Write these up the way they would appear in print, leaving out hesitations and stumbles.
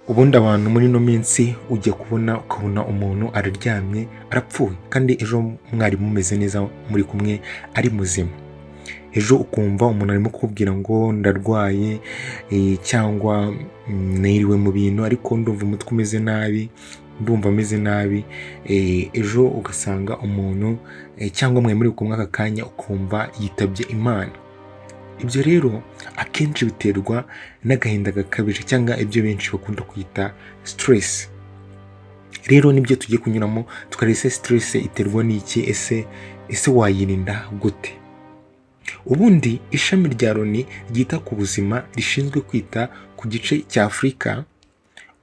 Ubundi abantu muri ino minsi ujya kubona ukabona umuntu araryamye arapfuye, kandi ejo mwari mumeze neza muri kumwe ari muzima. Ejo ukumva umuntu arimo kukubwira ngo ndarwaye, cyangwa niriwe mu bintu ariko ndumva umutwe umeze nabi, ndumva ameze nabi. Ejo ugasanga umuntu, cyangwa mwe muri kumwe aka kanya ukumva yitabye Imana. Ibyo rero akenshi biterwa n'agahinda gakabije cyangwa ibyo benshi bakunda kwita stress. Rero nibyo tugiye kunyuramo tukareba ese stress iterwa n'iki, ese wayirinda gute? Ubundi ishami rya Loni ryita ku buzima rishinzwe kwita ku gice cya Afurika,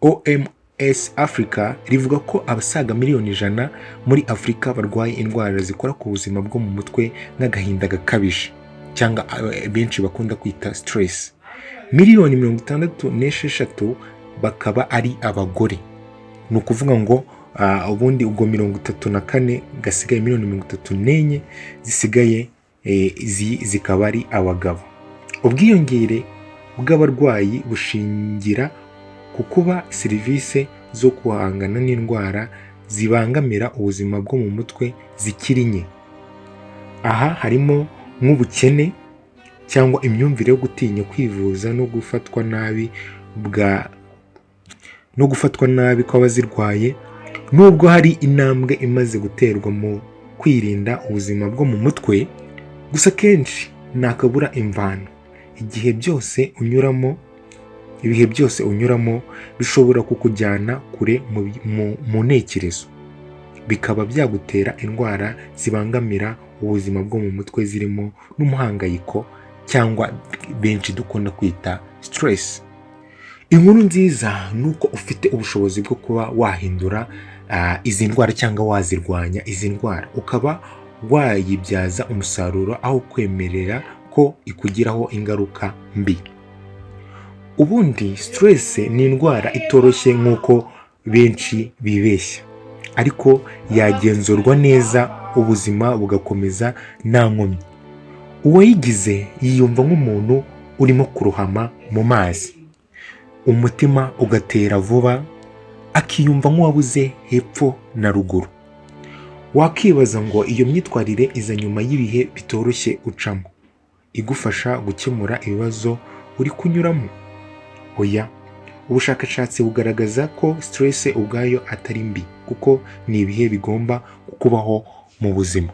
OMS Africa, rivuga ko abasaga miliyoni 100 muri Afurika barwaye indwara zikora ku buzima bwo mu mutwe nk'agahinda gakabije cyangwa benshi bakunda kwita stress. Miliyoni 66 bakaba ari abagore. Ni ukuvuga ngo ubundi ubwo 34 gasigaye, miliyoni 34 zisigaye, zikaba ari abagabo. Ubwiyongere bw'abarwayi bushingira ku kuba serivisi zo guhangana n'indwara zibangamira ubuzima bwo mu mutwe zikiri nke. Aha harimo nk'ubukene cyangwa imyumvire yo gutinya kwivuza no gufatwa nabi kw'abazirwaye. Nubwo hari intambwe imaze guterwa mu kwirinda ubuzima bwo mu mutwe, gusa akenshi ntakabura imvano. Igihe byose unyuramo, ibihe byose unyuramo bishobora kukujyana kure mu ntekerezo, bikaba byagutera indwara zibangamira ubuzima bwo mu mutwe zirimo n'umuhangayiko cyangwa benshi dukunda kwita stress. Inkuru nziza ni uko ufite ubushobozi bwo kuba wahindura izi ndwara cyangwa wazirwanya izi ndwara, ukaba wayibyaza umusaruro aho kwemerera ko ikugiraho ingaruka mbi. Ubundi stress ni indwara itoroshye nk'uko benshi bibeshya, ariko yagenzurwa neza ubuzima bugakomeza nta nkomyi. Uwayigize yiyumva nk'umuntu urimo kurohama mu mazi, umutima ugatera vuba, akiyumva nk'uwabuze hepfo na ruguru. Wakibaza ngo iyo myitwarire iza nyuma y'ibihe bitoroshye ucamo, igufasha gukemura ibibazo uri kunyuramo? Oya, ubushakashatsi bugaragaza ko stress ubwayo atari mbi, kuko ni ibihe bigomba kukubaho mu buzima.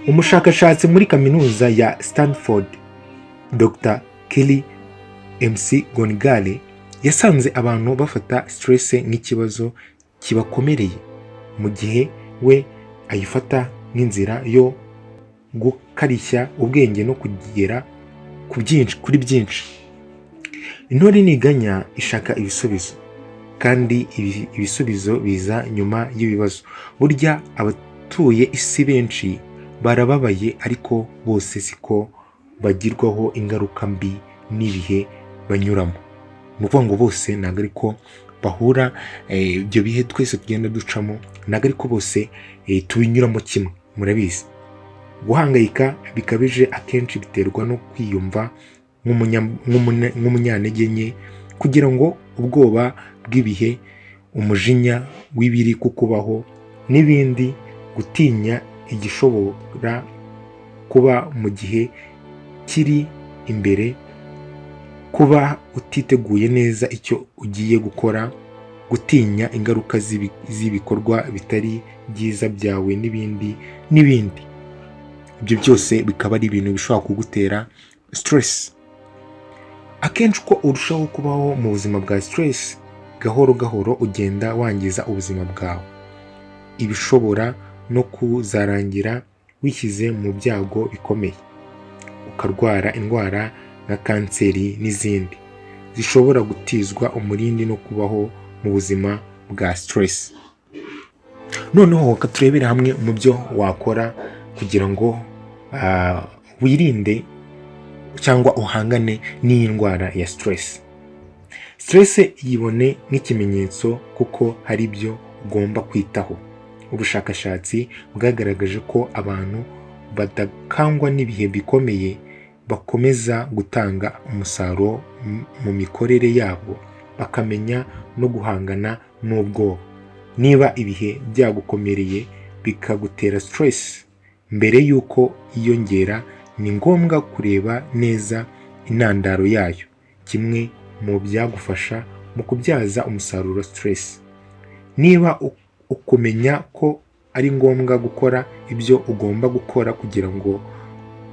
Umushakashatsi muri Kaminuza ya Stanford, Dr Kelly McGonigal, yasanze abantu bafata stress nk'ikibazo kibakomereye, mu gihe we ayifata nk'inzira yo gukarishya ubwenge no kugera ku byinshi, kuri byinshi. Intore ntiganya, ishaka ibisubizo, kandi ibisubizo biza nyuma y'ibibazo. Burya abatuye isi benshi barababaye, ariko bose siko bagirwaho ingaruka mbi n'ibihe banyuramo. Ni ukuvuga ngo bose ntabwo ariko bahura ibyo bihe twese tugenda ducamo, ntabwo ariko bose tubinyuramo kimwe. Murabizi, guhangayika bikabije akenshi biterwa no kwiyumva nk'umunyantege nke, kugira ngo ubwoba bw'ibihe, umujinya w'ibiri kukubaho n'ibindi, gutinya igishobora kuba mu gihe kiri imbere, kuba utiteguye neza icyo ugiye gukora, gutinya ingaruka z'ibikorwa bitari byiza byawe n'ibindi n'ibindi. Ibyo byose bikaba ari ibintu bishobora kugutera stress. Akenshi uko urushaho kubaho mu buzima bwa stress, gahoro gahoro ugenda wangiza ubuzima bwawe, ibishobora no kuzarangira wishyize mu byago bikomeye, ukarwara indwara nka kanseri n'izindi zishobora gutizwa umurindi no kubaho mu buzima bwa stress. Noneho reka turebere hamwe mu byo wakora kugira ngo wirinde cyangwa uhangane n'iyi ndwara ya stress. Stress yibone nk'ikimenyetso kuko hari ibyo ugomba kwitaho. Ubushakashatsi bwagaragaje ko abantu badakangwa n'ibihe bikomeye bakomeza gutanga umusaruro mu mikorere yabo. bakamenya no guhangana n'ubwoba. Niba ibihe byagukomereye bikagutera stress mbere y'uko yiyongera, ni ngombwa kureba neza intandaro yayo. Kimwe mu byagufasha mu kubyaza umusaruro stress, niba ukumenya ko ari ngombwa gukora ibyo ugomba gukora kugira ngo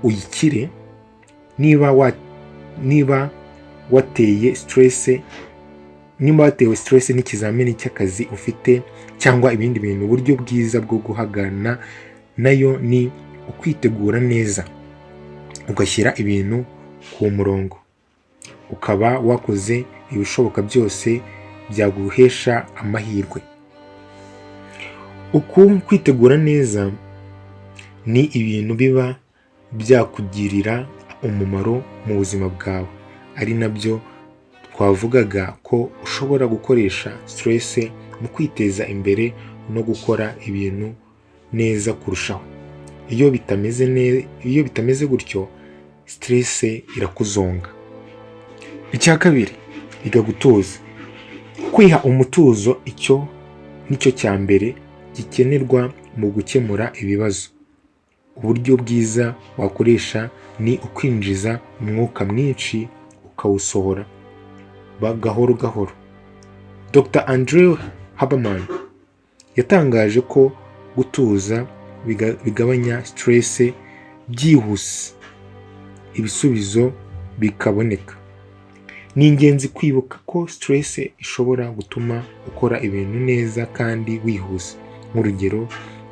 uyikire. Niba wateye stress, niba watewe stress n'ikizamini cy'akazi ufite cyangwa ibindi bintu, uburyo bwiza bwo guhangana nayo ni ukwitegura neza, ugashyira ibintu ku murongo, ukaba wakoze ibishoboka byose byaguhesha amahirwe. Uku kwitegura neza ni ibintu biba byakugirira umumaro mu buzima bwawe, ari nabyo twavugaga ko ushobora gukoresha stress mu kwiteza imbere no gukora ibintu neza kurushaho. Iyo bitameze gutyo, stress irakuzonga. Icya kabiri, iga gutuza. Kwiha umutuzo, icyo nicyo cya mbere gikenerwa mu gukemura ibibazo. Uburyo bwiza wakoresha ni ukwinjiza umwuka mwinshi, ukawusohora gahoro gahoro. Dr Andrew Huberman yatangaje ko gutuza bigabanya stress byihuse, ibisubizo bikaboneka. Ni ingenzi kwibuka ko stress ishobora gutuma ukora ibintu neza kandi wihuse. Nk'urugero,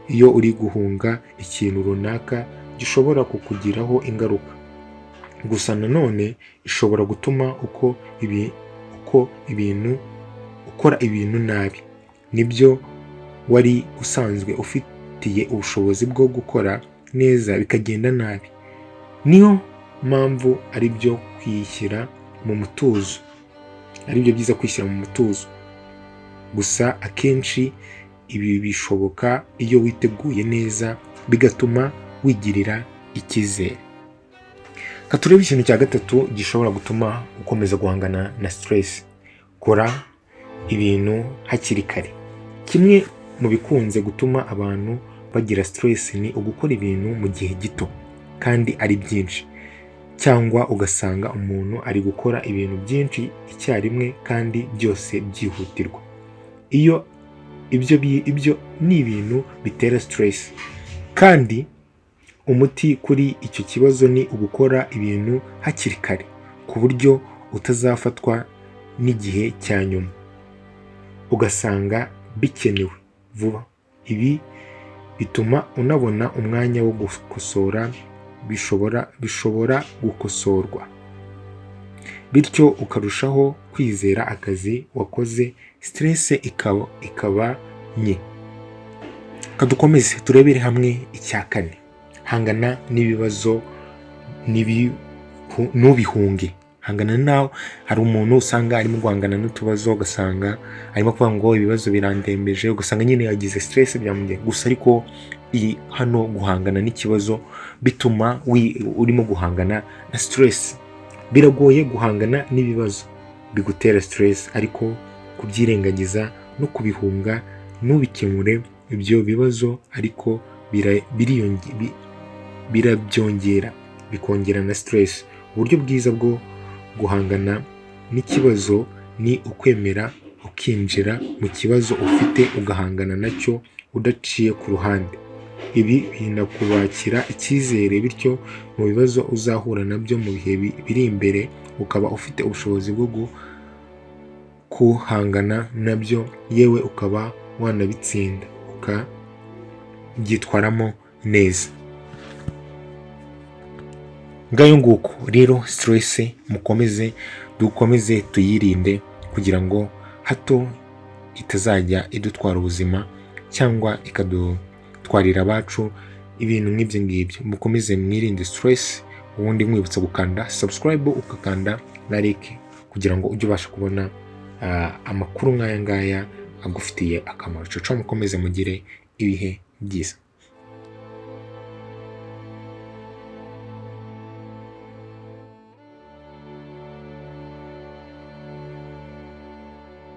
iyo uri guhunga ikintu runaka gishobora kukugiraho ingaruka. Gusa nanone ishobora gutuma uko ibintu ukora ibintu nabi, nibyo wari usanzwe ufitiye ubushobozi bwo gukora neza bikagenda nabi. Niyo mpamvu ari byo kwishyira mu mutuzo, ari byo byiza kwishyira mu mutuzo. Gusa akenshi ibi bishoboka iyo witeguye neza, bigatuma wigirira icyizere. Reka turebe ikintu cya gatatu gishobora gutuma ukomeza guhangana na stress: kora ibintu hakiri kare. Kimwe mu bikunze gutuma abantu bagira stress ni ugukora ibintu mu gihe gito kandi ari byinshi, cyangwa ugasanga umuntu ari gukora ibintu byinshi icyarimwe kandi byose byihutirwa. Iyo ibyo ni ibintu bitera stress, kandi umuti kuri icyo kibazo ni ugukora ibintu hakiri kare ku buryo utazafatwa n'igihe cya nyuma ugasanga bikenewe vuba. Ibi bituma unabona umwanya wo gukosora bishobora gukosorwa, bityo ukarushaho kwizera akazi wakoze, stress ikaba nke. Reka dukomeze turebere hamwe icya kane: hangana n'ibibazo, ntubihunge. Hangana nawe. Hari umuntu usanga arimo guhangana n'utubazo, ugasanga arimo kuvuga ngo ibibazo birandembeje, ugasanga nyine yagize stress byamugiye gusa. Ariko iyi hano, guhangana n'ikibazo bituma urimo guhangana na stress. Biragoye guhangana n'ibibazo bigutera stress, ariko kubyirengagiza no kubihunga ntubikemure ibyo bibazo ariko birabyongera, bikongera na stress. Uburyo bwiza bwo guhangana n'ikibazo ni ukwemera ukinjira mu kibazo ufite, ugahangana nacyo udaciye ku ruhande. Ibi binakubakira icyizere, bityo mu bibazo uzahura nabyo mu bihe biri imbere ukaba ufite ubushobozi bwo guhangana nabyo, yewe ukaba wanabitsinda, ukabyitwaramo neza. Ngayo nguko rero, stress mukomeze dukomeze tuyirinde kugira ngo hato itazajya idutwara ubuzima cyangwa ikadutwarira abacu, ibintu nk'ibyo ngibyo. Mukomeze mwirinde stress. Ubundi nkwibutsa gukanda subscribe, ugakanda na like, kugira ngo ujye ubasha kubona amakuru nk'aya ngaya agufitiye akamaro. Ciao, mukomeze mugire ibihe byiza.